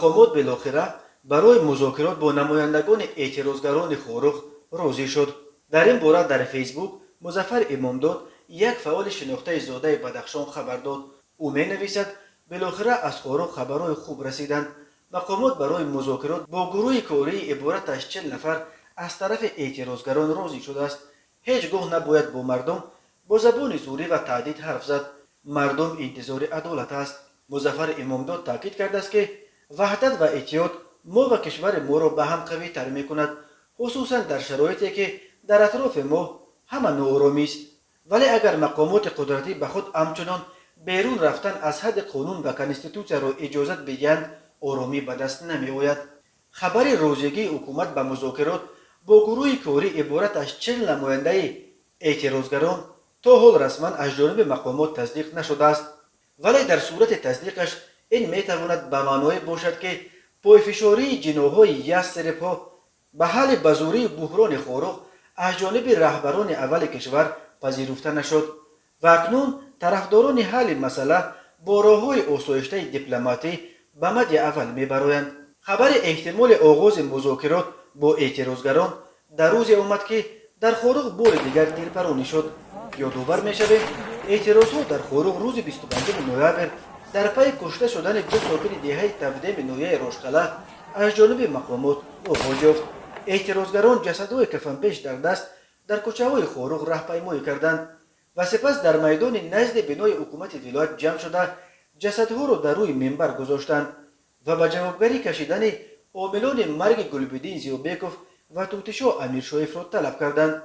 Мақомот билохира барои музокирот бо намояндагони эътирозгарони Хоруғ розӣ шуд. Дар ин бора дар Фейсбук Музаффар Имомдод, як фаъоли шинохтаи зодаи Бадахшон, хабар дод. Ӯ менависад: «Билохира аз Хоруғ хабарҳои хуб расиданд. Мақомот барои музокирот бо гурӯҳи кории иборат аз 40 нафар аз тарафи эътирозгарон розӣ шудааст. Ҳеҷ гоҳ набояд бо мардум бо забони зӯрӣ ва таҳдид ҳарф зад. Мардум интизори адолат аст». Музаффар Имомдод таъкид кардааст, ки ваҳдат ва иттиҳод мо ва кишвари моро ба ҳам қавитар мекунад, хусусан дар шароите, ки дар атрофи мо ҳама нооромист. Вале агар мақомоти қудратӣ ба худ ҳамчунон берун рафтан аз ҳадди қонун ва конститутсияро иҷозат бидиҳанд, оромӣ ба даст намеояд. Хабари розигии ҳукумат ба музокирот бо гурӯҳи корӣ иборат аз 40 намояндаи эътирозгарон то ҳол расман аз ҷониби мақомот тасдиқ нашудааст, вале дар сурати тасдиқаш ин метавонад ба маъное бошад, ки пойфишории ҷиноҳҳои ястребҳо ба ҳалли ба зӯрии буҳрони Хоруғ аз ҷониби раҳбарони аввали кишвар пазируфта нашуд ва акнун тарафдорони ҳалли масъала бо роҳҳои осоиштаи дипломатӣ ба мади аввал мебароянд. Хабари эҳтимоли оғози музокирот бо эътирозгарон дар рӯзе омад, ки дар Хоруғ бори дигар тирпаронӣ шуд. Ёдовар мешавем, эътирозҳо дар Хоруғ рӯзи 25 ноябр дар пайи кушта шудани ду сокини деҳаи Тавдеми ноҳияи Рошқалъа аз ҷониби мақомот оғоз ёфт. Эътирозгарон ҷасадҳои кафанпеш дар даст дар кӯчаҳои Хоруғ раҳпаймоӣ карданд ва сипас дар майдони назди бинои ҳукумати вилоят ҷамъ шуда, ҷасадҳоро дар рӯи минбар гузоштанд ва ба ҷавобгарӣ кашидани омилони марги Гулбиддин Зиёбеков ва Тӯтишоҳ Амиршоевро талаб карданд.